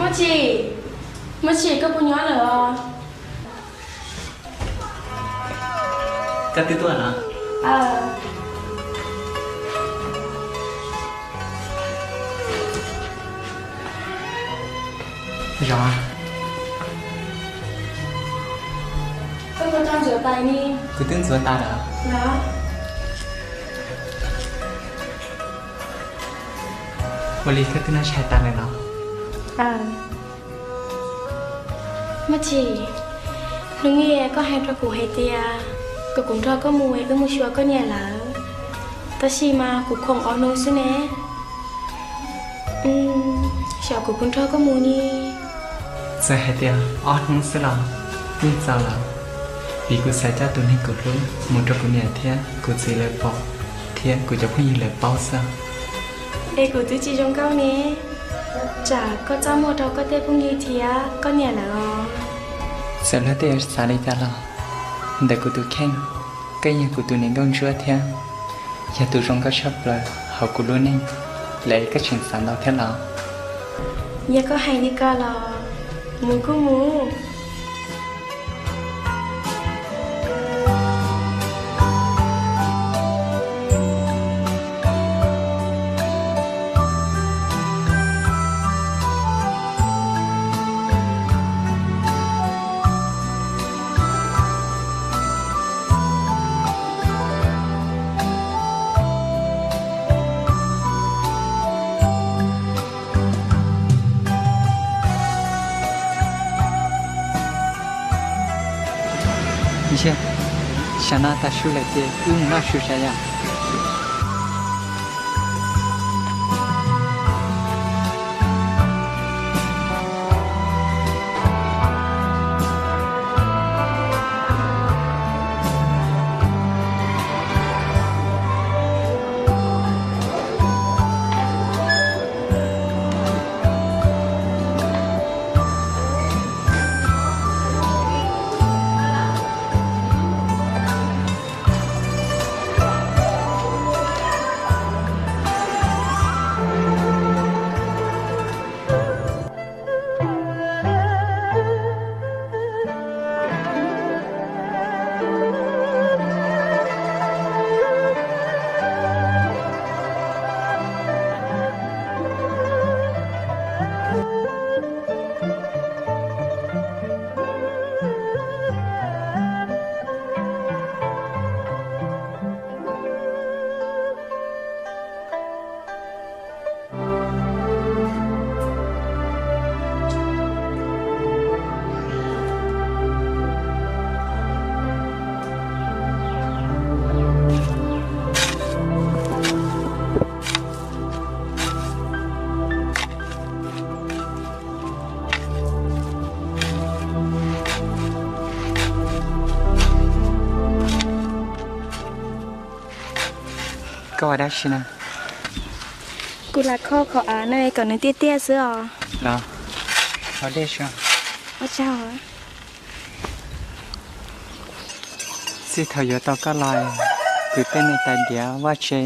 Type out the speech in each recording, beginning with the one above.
Muaj Tsim, Muaj Tsim, koj puas nyob lawm os? Koj twb tuaj los? Zos, koj puas tau ntxuav tais ne? Kuv twb ntxuav tas lawm. Ua li koj twb noj tshais tas lawm los? Muaj Tsim, hnub ib koj hais rau kuv hais tias kom kuv nrog koj mus es wb mus xyuas koj niam lawv, tab sis mas kuv khoom ob hnub xwb ne. Xyov kuv puas nrog koj mus ne. Txawm hais tias ob hnub xwb los yeej txaus lawm, vim kuv xav coj tus neeg kuv hlub mus rau kuv niam thiab kuv txiv lawv pom, thiab kuv cov phooj ywg lawv paub xwb. Es kuv twb tsis zoo nkauj ne, tsam koj txaj muag rau koj tej phooj ywg thiab koj niam lawv os. Txawm luag tej yuav xav li cas los, ntawm kuv tus kheej, koj yog kuv tus niam nkauj ntsuab thiab yog tus zoo nkauj tshaj plaws hauv kuv lub neej lawm, koj tseem xav ntau thiab los? Yog koj hais li ko los mus kuj mus. Yog, tam sim no tav su lawm ces wb mus noj su sav yom. Koj ua dab tsi na? Kuv lam kho qhov av no kom nws tiaj tiaj xwb os. Los, haus dej tso. Ua tsaug. Txij thaum yuav tau koj los, kuv tej me tais diav vaj tse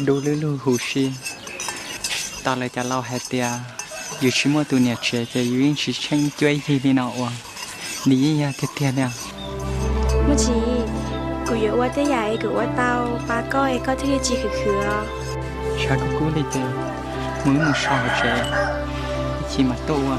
dub lub lug huv si. Tos lawv cov laus hais tias yus tsis muaj tus niam tsev ces yus yeej tsis tsheej cuab yig li no uas nws yeej yog tiag tiag li. Muaj Tsim, kuv yuav ua tej yam es kuv ua tau pab koj es koj thiaj li tsis khwv khwv os. Tshav kub kub li ces mus wb mus so hauv tsev, ib chim mam tuaj ua.